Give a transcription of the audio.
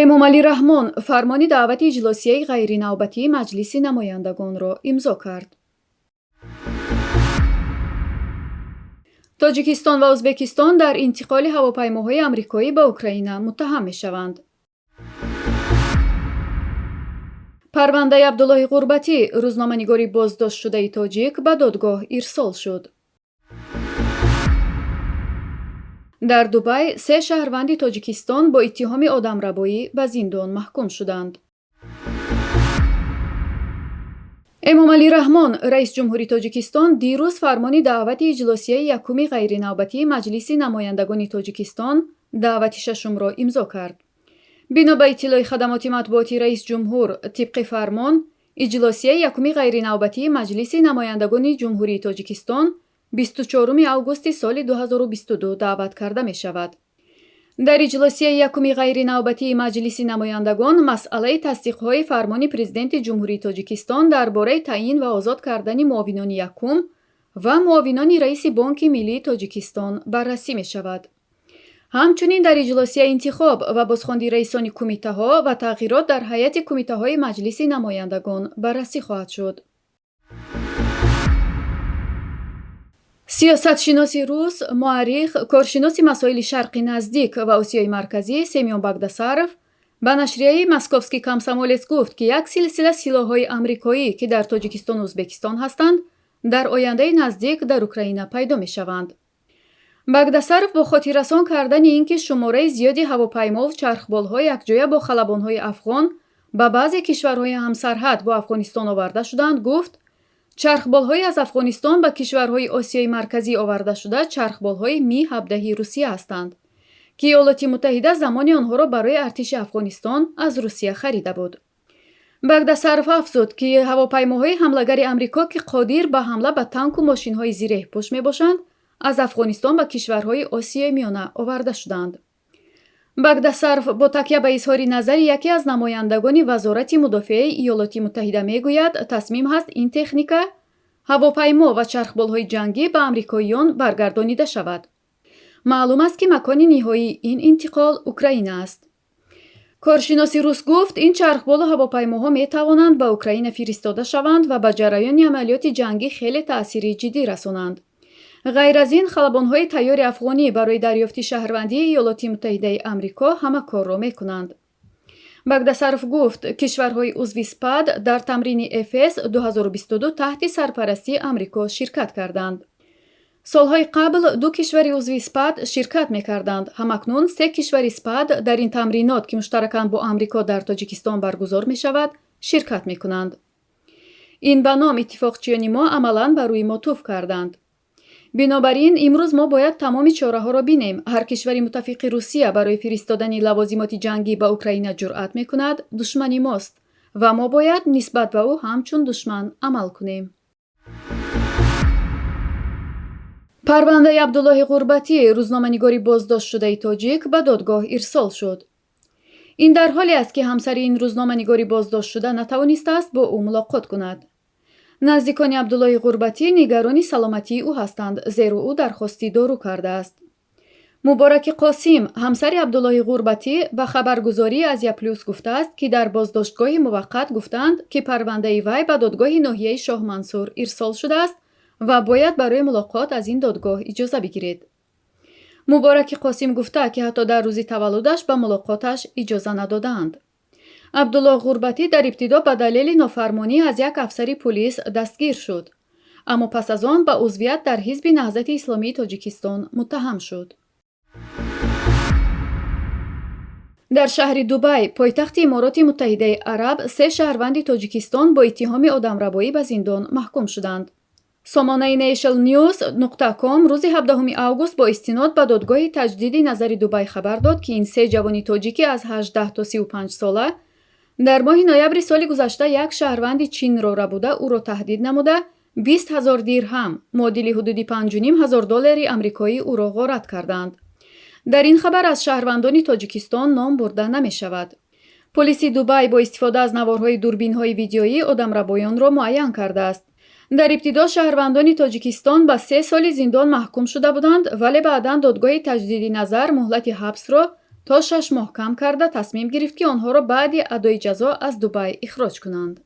Эмомалӣ Раҳмон фармони даъвати иҷлосияи ғайринавбатии Маҷлиси намояндагонро имзо кард. Тоҷикистон ва Ӯзбекистон дар интиқоли ҳавопаймоҳои амрикоӣ ба Украина муттаҳам мешаванд. Парвандаи Абдуллоҳи Ғурбатӣ, рӯзноманигори боздоштшудаи тоҷик, ба додгоҳ ирсол шуд. Дар Дубай се шаҳрванди Тоҷикистон бо иттиҳоми одамрабоӣ ба зиндон маҳкум шуданд. Эмомалӣ Раҳмон, раисҷумҳури Тоҷикистон, дирӯз фармони даъвати иҷлосияи якуми ғайринавбатии Маҷлиси намояндагони Тоҷикистон, даъвати шашумро имзо кард. Бино ба иттилои хадамоти матбуоти раисҷумҳур, тибқи фармон, иҷлосияи якуми ғайринавбатии Маҷлиси намояндагони Ҷумҳурии Тоҷикистон 24 августи соли 2022 даъват карда мешавад. Дар иҷлосияи якуми ғайринавбатии Маҷлиси намояндагон масъалаи тасдиқҳои фармони Президенти Ҷумҳурии Тоҷикистон дар бораи таъйин ва озод кардани муовинони якум ва муовинони раиси Бонки миллии Тоҷикистон баррасӣ мешавад. Ҳамчунин дар иҷлосия интихоб ва бозхонди раисони кумитаҳо ва тағйирот дар ҳайати кумитаҳои Маҷлиси намояндагон баррасӣ хоҳад шуд. Сиёсатшиноси рус, муаррих, коршиноси масоили Шарқи Наздик ва Осиёи Марказӣ Семён Багдасаров ба нашрияи «Московский комсомолец» гуфт, ки як силсила силоҳҳои амрикоӣ, ки дар Тоҷикистону Ӯзбекистон ҳастанд, дар ояндаи наздик дар Украина пайдо мешаванд. Багдасаров бо хотиррасон кардани ин ки шумораи зиёди ҳавопаймову чархболҳо якҷоя бо халабонҳои афғон ба баъзе кишварҳои ҳамсарҳад бо Афғонистон оварда шуданд, гуфт: чархболҳои аз Афғонистон ба кишварҳои Осиёи Марказӣ овардашуда чархболҳои Ми-17 Русия ҳастанд, ки Иёлоти Муттаҳида замоне онҳоро барои артиши Афғонистон аз Русия харида буд. Багдасаров афзуд, ки ҳавопаймоҳои ҳамлагари Амрико, ки қодир ба ҳамла ба танку мошинҳои зиреҳпӯш мебошанд, аз Афғонистон ба кишварҳои Осиёи Миёна оварда шуданд. Багдасаров бо такя ба изҳори назари яке аз намояндагони Вазорати мудофиаи Иёлоти Муттаҳида мегӯяд, тасмим ҳаст ин техника, ҳавопаймо ва чархболҳои ҷангӣ ба амрикоиён баргардонида шавад. Маълум аст, ки макони ниҳоии ин интиқол Украина аст. Коршиноси рус гуфт, ин чархболу ҳавопаймоҳо метавонанд ба Украина фиристода шаванд ва ба ҷараёни амалиёти ҷангӣ хеле таъсири ҷиддӣ расонанд. Ғайр аз ин, халабонҳои тайёри афғонӣ барои дарёфти шаҳрвандии Иёлоти Муттаҳидаи Амрико ҳама корро мекунанд. Багдасаров гуфт, кишварҳои узви СПАД дар тамрини ФС 2022 таҳти сарпарастии Амрико ширкат карданд. Солҳои қабл ду кишвари узви СПАД ширкат мекарданд. Ҳамакнун се кишвари СПАД дар ин тамринот, ки муштаракан бо Амрико дар Тоҷикистон баргузор мешавад, ширкат мекунанд. Ин ба ном иттифоқчиёни мо амалан ба рӯи мо туф карданд. Бинобар ин имрӯз мо бояд тамоми чораҳоро бинем. Ҳар кишвари муттафиқи Русия барои фиристодани лавозимоти ҷангӣ ба Украина ҷуръат мекунад, душмани мост ва мо бояд нисбат ба ӯ ҳамчун душман амал кунем. Парвандаи Абдуллоҳи Ғурбатӣ, рӯзноманигори боздоштшудаи тоҷик, ба додгоҳ ирсол шуд. Ин дар ҳоле аст, ки ҳамсари ин рӯзноманигори боздоштшуда натавонистааст бо ӯ мулоқот кунад. Наздикони Абдуллоҳи Ғурбатӣ нигарони саломатии ӯ ҳастанд, зеро ӯ дархости дору кардааст. Мубораки Қосим, ҳамсари Абдуллоҳи Ғурбатӣ, ба хабаргузории Азия Плюс гуфтааст, ки дар боздоштгоҳи муваққат гуфтаанд, ки парвандаи вай ба додгоҳи ноҳияи Шоҳмансур ирсол шудааст ва бояд барои мулоқот аз ин додгоҳ иҷоза бигиред. Мубораки Қосим гуфта, ки ҳатто дар рӯзи таваллудаш ба мулоқоташ иҷоза надодаанд. Абдуллоҳ Ғурбатӣ дар ибтидо ба далели нофармонӣ аз як афсари пулис дастгир шуд, аммо пас аз он ба узвият дар Ҳизби Наҳзати Исломии Тоҷикистон муттаҳам шуд. Дар шаҳри Дубай, пойтахти Имороти Муттаҳидаи Араб, се шаҳрванди Тоҷикистон бо иттиҳоми одамрабоӣ ба зиндон маҳкум шуданд. Сомонаи National News нуқта ком рӯзи 17 август бо истинод ба додгоҳи таҷдиди назари Дубай хабар дод, ки ин се ҷавони тоҷикӣ аз 18 то 35 сола дар моҳи ноябри соли гузашта як шаҳрванди Чинро рабуда, ӯро таҳдид намуда, 20 ҳазор дирҳам, муодили ҳудуди панҷу ним ҳазор доллари амрикоӣ ӯро ғорат карданд. Дар ин хабар аз шаҳрвандони Тоҷикистон ном бурда намешавад. Полиси Дубай бо истифода аз наворҳои дурбинҳои видеоӣ одамрабоёнро муайян кардааст. Дар ибтидо шаҳрвандони Тоҷикистон ба 3 соли зиндон маҳкум шуда буданд, вале баъдан додгоҳи таҷдиди назар муҳлати ҳабсро То 6 моҳ кам карда, тасмим гирифт, ки онҳоро баъди адои ҷазо аз Дубай ихроҷ кунанд.